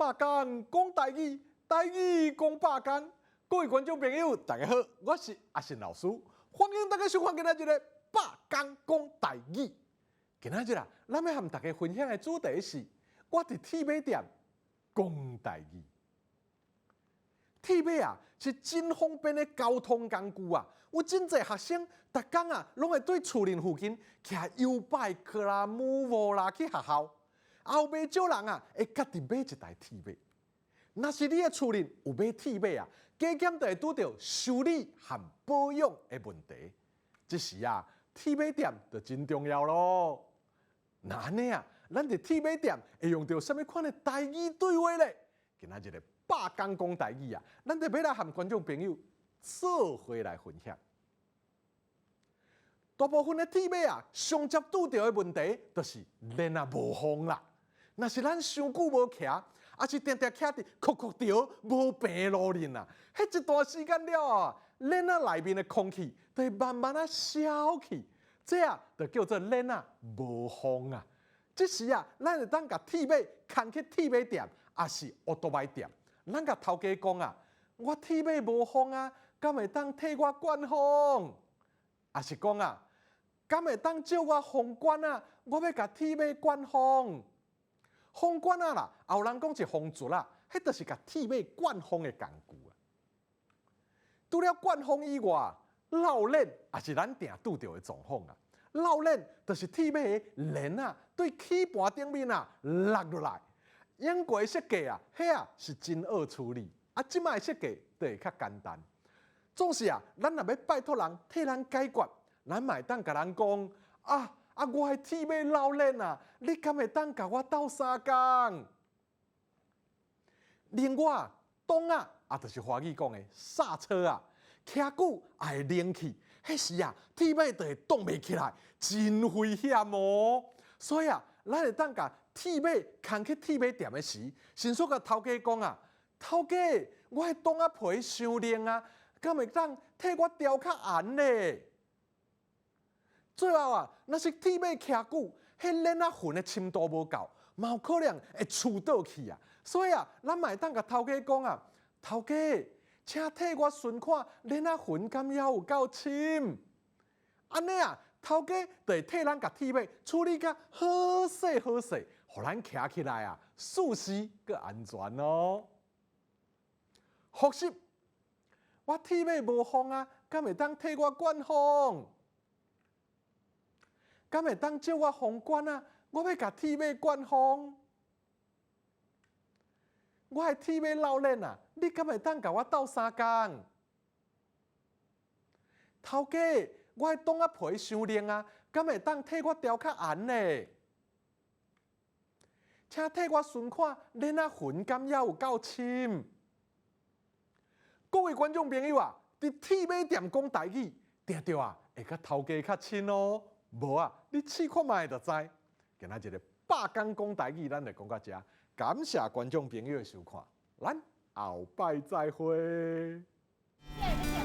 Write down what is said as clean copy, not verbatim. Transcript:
百工講台語，台語講百工。各位觀眾朋友，大家好，我是阿信老師，歡迎大家收看今仔日的百工講台語。今仔日啊，咱欲和大家分享的主題是，我佇鐵馬店講台語。鐵馬啊，是真方便的交通工具啊！有真濟學生，逐工啊，攏會對厝鄰附近騎YouBike 啦、Moovo 啦去學校。也有袂少人啊，會家己買一台鐵馬。若是你的厝裡有買鐵馬啊，加減就會拄著修理和保養的問題。這時啊，鐵馬店就真重要囉。那按呢啊，咱佇鐵馬店會用著啥物款的台語對話咧？今仔日的百工講台語啊，咱就欲來和觀眾朋友做伙來分享。大部分的鐵馬啊，上捷拄著的問題，就是鏈仔無風啦。若是咱傷久無騎，抑是定定徛佇闊闊條無平的路面啊，彼一段時間了啊，鏈仔內面的空氣就會慢慢仔消去，這啊就叫做鏈仔無風啊。這時啊，咱會當共鐵馬牽去鐵馬店，抑是歐多擺店，咱共頭家講啊，我鐵馬無風啊，敢會當替我灌風？抑是講啊，敢會當借我風管啊？我欲共鐵馬灌風。風管仔啦，也有人講是風鑄仔，彼就是共鐵馬灌風的工具啊。除了灌風以外，落鏈也是咱定拄著的狀況啊。落鏈就是鐵馬的鏈仔對齒盤頂面啊落落來。英國設計啊，彼啊是真惡處理，啊，這擺設計就會較簡單。總是啊，咱若欲拜託人替咱解決，咱嘛會當共人講啊。啊！我的鐵馬落鏈啊，你敢會當共我鬥相共？另外，擋仔啊，就是華語講的剎車啊，騎久也會冷去，彼時啊，鐵馬就會擋袂起來，真危險哦。所以啊，咱會當共鐵馬牽去鐵馬店的時，迅速共頭家講啊，頭家，我的擋仔皮傷冷啊，敢會當替我調較絚咧？最後啊，若是鐵馬騎久，彼鏈仔痕的深度無夠，嘛有可能會跣倒去啊。所以啊，咱嘛會當共頭家講啊，頭家，請替我巡看鏈仔痕敢猶有夠深。按呢啊，頭家就會替咱共鐵馬處理甲好勢好勢，予咱騎起來啊，舒適閣安全哦。複習，我鐵馬無風啊，敢會當替我灌風？敢會當借我風管啊？我欲共鐵馬灌風。我的鐵馬落鏈啊，你敢會當共我鬥相共？頭家，我的擋仔皮傷冷啊，敢會當替我調較絚咧？請替我巡看鏈仔痕敢猶有夠深？各位觀眾朋友啊，佇鐵馬店講台語，定著啊會佮頭家較親哦。無啊，你試看覓就知。今仔日的百工講台語，咱就講到遮。感謝觀眾朋友的收看，咱後擺再會。謝謝。